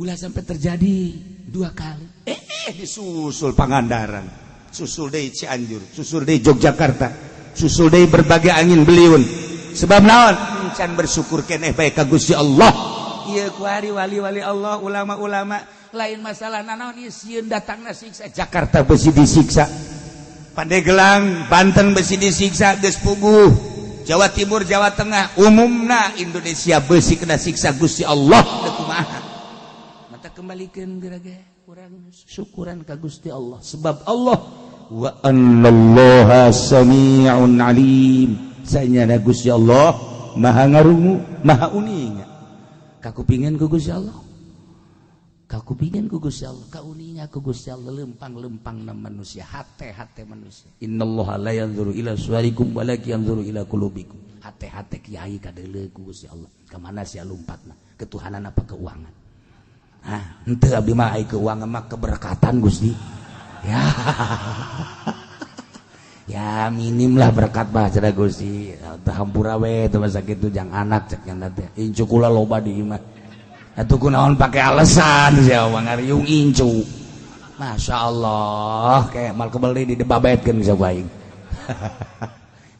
Ulah sampai terjadi dua kali. Disusul Pangandaran, susul deui Cianjur, susul deui Yogyakarta, susul deui berbagai angin beliun. Sebab naon? Can bersyukur keneh bae ka Gusti Allah. Ieu kuari wali-wali Allah, ulama-ulama, lain masalah nanaon ieu, sieun datangna siksa. Jakarta besi disiksa, Pandeglang, Banten besi disiksa, geus puguh. Jawa Timur, Jawa Tengah, umumna Indonesia besi kena siksa Gusti Allah. Deuk kumaha? Mata kembalikan gerage urang syukuran ka Gusti Allah, sebab Allah wa annallaha sami'un alim. Sanyana Gusti Allah maha ngarungu, maha uninga. Kakupingan ku Gusti Allah, kakupingan ku Gusti Allah, kauninga ku Gusti Allah lempang-lempang na manusia, hate-hate manusia. Innallaha la yanzuru ila suwarikum walakin yanzuru ila qulubikum. Hate-hate kiai kadeuleu ku Gusti Allah. Kemana sia lumpatna? Ketuhanan apa keuangan? Ah, henteu, abdi mah ai keuangan mah keberkatan, Gusti. Ya. Ya minim lah berkat mah cenah Gusti. Teu hampura we teu masa kitu jang anak cek nya teh. Incu kula loba di imah. Atuh kunaon pake alasan sia ngariung incu. Masya Allah, kayak mal kebel di dibabetkeun bisa ku aing.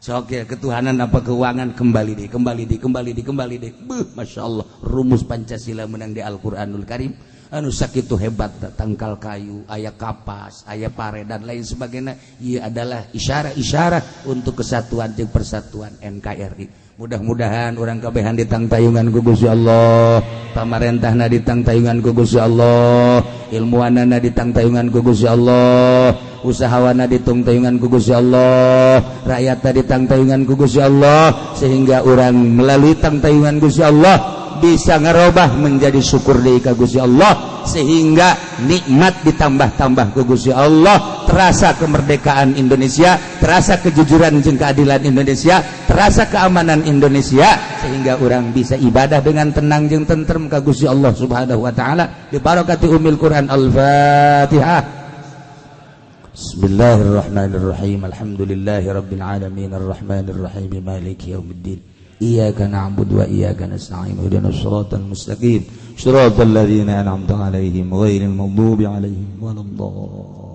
Sok ya, ketuhanan apa keuangan, kembali di, kembali di, kembali di, kembali di. Beuh, Masya Allah, rumus Pancasila menang di Al-Qur'anul Karim. Anu sakitu hebat, tangkal kayu, aya kapas, aya pare dan lain sebagainya. Ieu adalah isyarat-isyarat untuk kesatuan jeung persatuan NKRI. Mudah-mudahan urang kabehan ditangtayungan ku Gusti Allah, pamarentahna ditangtayungan ku Gusti Allah, ilmuwanana ditangtayungan ku Gusti Allah, usahawana ditangtayungan ku Gusti Allah, rakyatna ditangtayungan ku Gusti Allah, sehingga urang melalui tangtayungan Gusti Allah bisa ngerubah menjadi syukur deui ka Gusti Allah, sehingga nikmat ditambah-tambah ku Gusti Allah, terasa kemerdekaan Indonesia, terasa kejujuran jeung keadilan Indonesia, terasa keamanan Indonesia, sehingga orang bisa ibadah dengan tenang jeung tentrem ka Gusti Allah Subhanahu wa taala. Bi barakati umil Quran. Al-Fatihah. Bismillahirrahmanirrahim. Alhamdulillahirabbil alamin arrahmanirrahim maliki yaumiddin. Iyyaka na'budu wa iyyaka nasta'in. Ihdinas siratal mustaqim. Siratal ladzina an'amta 'alaihim ghairil maghdubi 'alaihim waladdallin.